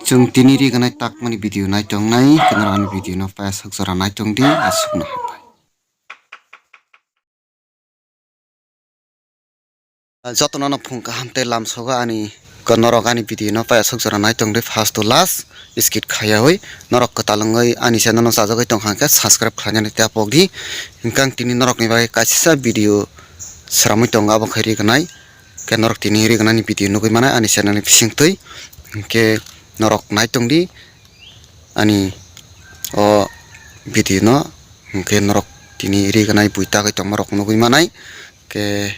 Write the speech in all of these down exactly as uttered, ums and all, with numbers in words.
Chwng tini riganai takmani video naitongnai, norok ani video no payasok jora naitongdi, aswkno hambai. Jotono no phung kaham tei lamsogo ani, norok ani video no payasok jora naitongdi first to last skip khaiyawi, norok kwtal wngwi ani channel no chajagwi tongkha hwnkhe subscribe khlainani tapokdi, hwnkhe ang tini norokni bagwi kaisa video sramwi tongo, abo khe riganai. Khe norok tini rignani video nugwi manai ani channel ni bisingtwi. Hinkhe norok naitongdi ani o video no. Hinkhe norok tini rignai bui tagwi tongma rok nugwi manai. Khe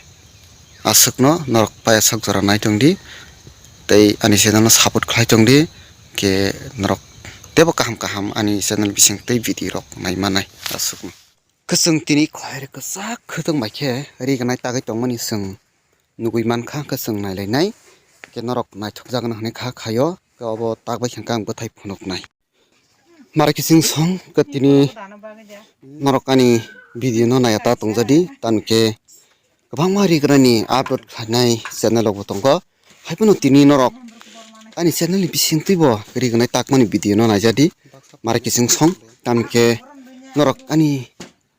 aswkno norok payasok jora naitongdi tei ani channel no support khlai tongdi. Khe norok teibo kaham kaham ani channel bisingtwi video rok nai manai aswkno. Khe chwng tini khoire kwchak khwtwng bai khe rignai tagwi tongmani chwng nugwi mankha, khe chwng nailainai. Khe norok naithokjakno hwnwi kha khaio, khe obo tak bai khe ang bwthai phunuknai. Mara kiching song khe tini norok ani video no naiya ta tongjadi, tamo khe kwbangma rignani upload khlainai channel rokbo tongo. Haiphano tini norok ani channel ni bisingtwibo rignai takmani video no naijadi, mara kiching song, tamo khe norok ani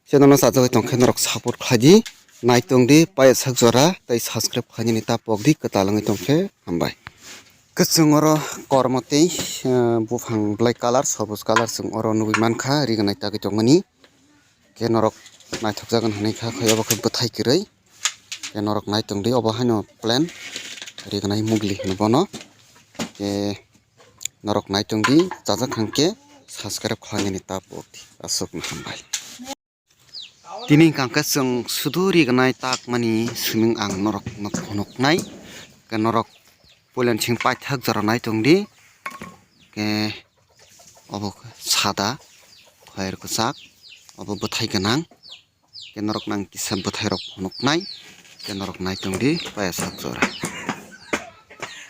channel no chajagwi tongkhe norok support khlaidi, naitongdi, payasok jora tei subscribe khlainani tapokdi, kwtal wngwi tongkhe hambai. Kwchwng oro kormo tei, eh, buphang black colour, sobuj colour chwng oro nugwi mankha, rignai tagwi tongmani. Khe norok naithokjagwn hwnwi kha, khe obo khe bwthai kwrwi. Khe norok naitongdi, obo haino plain rignai mugli hwno bono. Khe norok naitongdi, chajak hwnkhe subscribe khlainani tapokdi, aswkno hambai. Tini hwnkha khe chwng sudu rignai takmani swiming ang norokno phunuknai. Khe norok puila chwng paithak jora naitongdi. Khe obo khe sada, khoir kwchak, obo bwthai gwnang. Khe norokno ang kisa bwthairok phunuknai. Khe norok naitongdi payasok jora.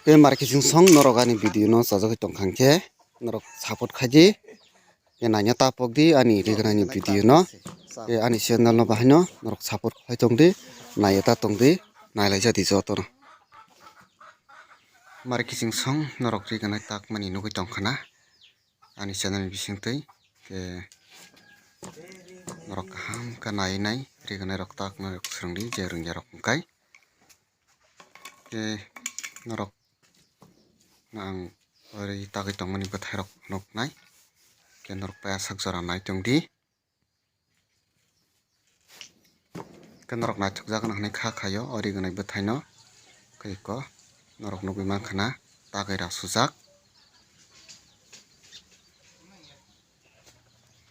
Khe mara kiching song norok ani video no chajagwi tongkha hwnkhe norok support khaidi. Khe naina tapokdi ani rignani video no. Khe ani channel no bahaino norok support khlai tongdi, naiya ta tongdi, nailaijadi jotono. Mara kiching song norok rignai takmani nugwi tongkhana ani channel ni bisingtwi. Khe norok kaham khe nai nai rignai rok taknai rok swrwngdi, je rwngya rok wngkai. Khe norok ang ori tagwi tongmani bwthairok nuknai. Khe norok payasok jora naitongdi. Khe norok naithokjagano hwnwi kha khaio o rignai bwthaino. Khe eko norok nugwi mankhana tagwi rasujak.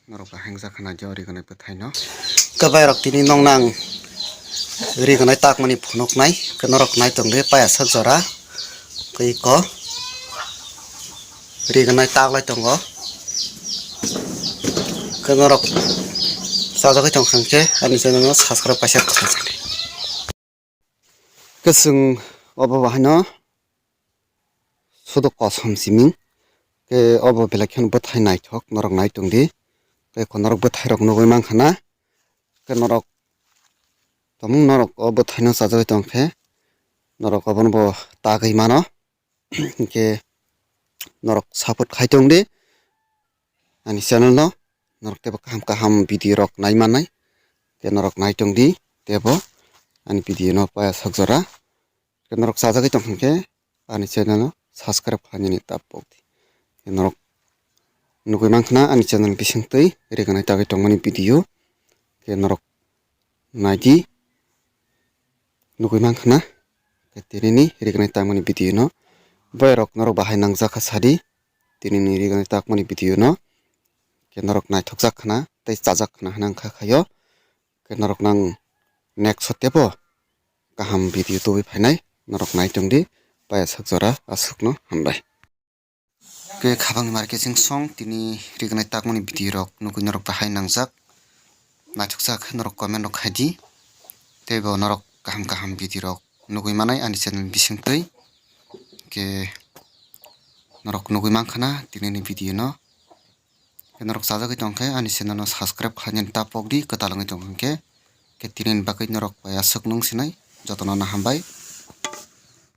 Norok bahai wngjak khna je o rignai bwthaino. Khe bai rok tini nokno ang rignai takmani phunuknai, khe norok naitongdi payasok jora. Khe eko rignai taklai tongo. Khe norok chajagwi tongkha hwnkhe ani channel no subscribe kaisa khna. Khe chwng obo bahaino sudu kosom siming. Khe obo belai kheno bwthai naithok, norok naitongdi. Khe eko norok bwthairok nugwi mankhana. Khe norok tomung norok o bwthaino chajagwi tongkhe norok obono bo tagwi mano. Hinkhe norok support khai tongdi ani channel no. Norok teibo kaham kaham video rok nai mannai. Khe norok naitongdi teibo ani video no payasok jora. Khe norok chajagwi tongkha khe ani channel no subscribe khlainani tapokdi. Khe norok nugwi mankhana ani channel bisingtwi rignai tagwi tongmani video. Khe norok naidi, nugwi mankhana. Khe tinini rignai tangmani video no boy rok norok bahai nangjak kha sadi. Tinini rignai takmani video no khe norok naithokjak khna tei chajak khna hwnwi ang kha khaio. Khe norok nang next o teibo kaham video tubui phainai, norok naitongdi payasok jora aswkno hambai. Khe khabangni mara kiching song tini rignai takmani video rok nugwi norok bahai nangjak, naithokjak khe norok comment rok khaidi, teibo norok kaham kaham video rok nugwi manai ani channel bisingtwi. Khe norok nugwi mankhana tinini video no. Khe norok chajagwi tongkhe ani channel no subscribe khlainani tapokdi, kwtal wngwi tongkha hwnkhe. Khe tinini bagwi norok bai aswk nung sinai, jotono no hambai.